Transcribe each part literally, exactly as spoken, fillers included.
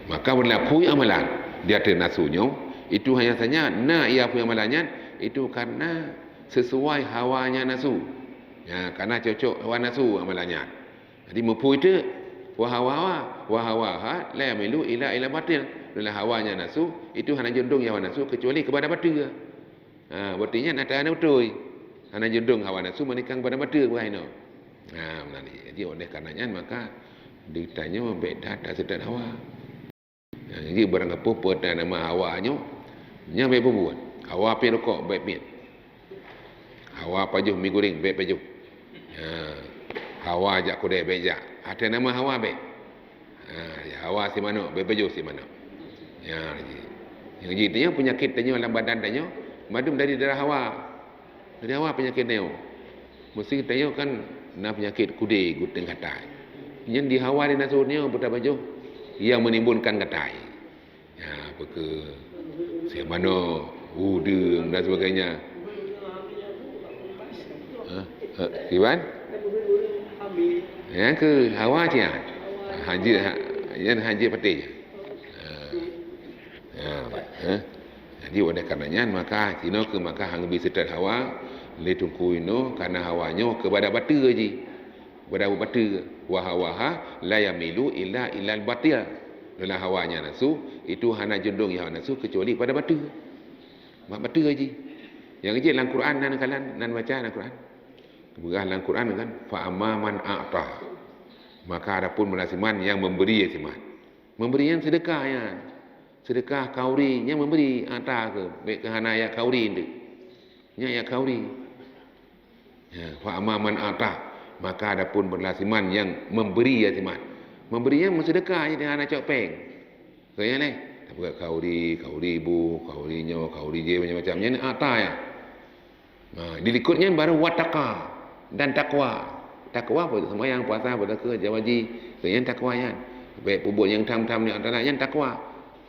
Maka beurlaku amalan di ateueh nafsu nyoe, itu hanya saja na ia pui amalan nyan, itu karena sesuai hawanya nafsu. Ya, karena cocok hawa nafsu amalan nyan. Jadi meupui teuk, wa hawa, wa hawa ha, la yamilu ila ila batil. Dalam hawanya nafsu, itu hana jondong ya hawa nafsu kecuali kepada batil. Ha, berarti nyan ata hana beutôi. Hana jondong hawa nafsu meuningkang pada mata buah inoe. Ha, meunan. Jadi oleh karena nyan maka di tanyoe bèk that taseutôt hawa. Ha, jadi barang apa peuet nama hawa nyoe, nyan bèk peubuet. Hawa piep rukok bèk piep. Hawa pajoh mi goreng bèk pajoh. Ha, hawa jak keudè bèk jak. Ata nama hawa bèk. Ha, ya, hawa si manok, bèk pajoh si manok. Ya, ji. Nyang ji tanyoe peunyakét tanyoe lam badan tanyoe, mandum dari darah hawa. Dari hawa peunyakét tanyoe. Meusti tanyoe kan na peunyakét kudé geuteung gatai. Nyan di hawa di nafsu tanyoe beuta pajoh yang menimbulkan gatai. Ya, apa ke si manok, udeueng dan sebagainya. Ha? Ha, kiban? Nyan keuh hawa cia. Haji, ha, nyan haji patéh. Ha. Ha, ha. Jadi oleh karena nyan maka sinoe keuh maka hana bi seutôt hawa lé teungku inoe karena hawa nyoe kepada bateue ji. Kepada bateue. Wa hawaha la yamilu illa ilal batil. Dalam hawa nyan nafsu itu hana jondong ya hawa nafsu kecuali pada bateue. Mak bateue ji. Nyang jih lam Quran nan kalan nan baca lam Quran. Peugah lam Quran kan, fa amma man a'ta. Maka adapun bala siman yang memberi ya siman. Memberi nyan sedekah nyan. Sedekah khauri nyan memberi a'ta keuh, bèk keuh hana ayat khauri nyan. Nyan ayat khauri. Ya, fa amma man a'ta, maka adapun bala siman yang memberi ya siman. Memberi nyan meusedekah jadi hana cok péng. Keu nyan lé, tapeugah khauri, khauri bu, khauri nyoe, khauri jih macam-macam. Nyan a'ta ya. Nah, di likot nyan baru wattaqa dan takwa. Takwa apa? Sembahyang, puasa, beuzakeuet, jawaji. Nyan takwa nyan. Bèk peubuet nyang tham-tham ni adalah nyan takwa.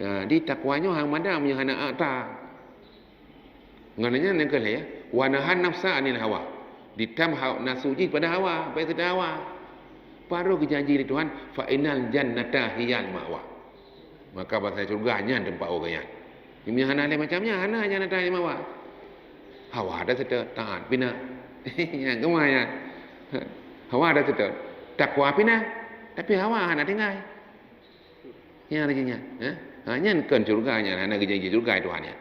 Nah, di takwa nyoe hang madam nyoe hana a'ta. Ngon nyan nyang keu lhèe, wa nahan nafsa anil hawa. Ditam ha-, nafsu jih pada hawa, bèk seutôt hawa. Baru geujanji lé Tuhan, fa innal jannata hiyal ma'wa. Maka basa syurga nyan teumpat awak nyan. Meunyo hana lé macam nyan, hana nyan ata mawah. Hawa dah seutôt, taat pih na. Nyan keumah nyan. Hawa dah seutôt, takwa pih na, tapi hawa hana tinggai. Nyan lagèe nyan, eh? Ha, nyan kon syurga nyan, hana geujanji syurga Tuhan nyan.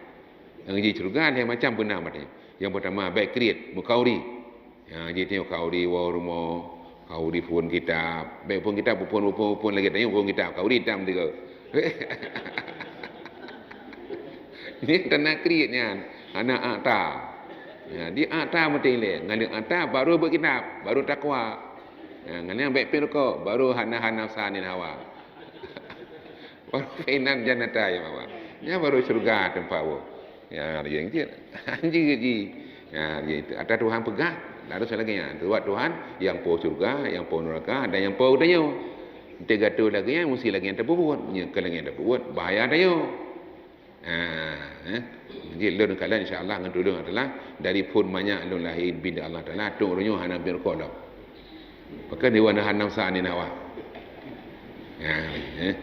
Nyang geujanji syurga lhèe macam beuna maté. Nyang peutama bèk kriet, meukhauri. Ya, jih tanyoe khauri woe rumoh, khauri phôn kitab. Bèk phôn kitab, phôn, phôn, phôn lagèe tanyoe phôn kitab, khauri tam tiga. Nyan tanda kriet nyan, hana ata. Ya, di ata meuti lé, ngon ata baru beuet kitab, baru takwa. Ya, ngon nyan bèk pih rukok, baru hana, hana nafsa ngon hawa. Baru fa innal jannata hiyal ma'wa. Nyan baru syurga teumpat woe. Ya, lagèe nyan. Hanjeuet jih. Ya, lagèe itu. Ata Tuhan peugah, harus lagèe nyan. Sebab Tuhan nyang po syurga, nyang po neuraka, dan nyang po geutanyoe. Teugato lagèe nyan, mesti lagèe nyan tapeubuet. Nyoe keu lagèe nyan tapeubuet, bahaya tanyoe. Ha, eh. Jadi lôn kalon insya Allah ngon tulông Allah Taala dari phôn manyak lôn lahé bin Allah Taala, tông uroe nyoe hana bin rukok lom. Bahkan di wana hana nafsa ngon hawa. Ha, eh.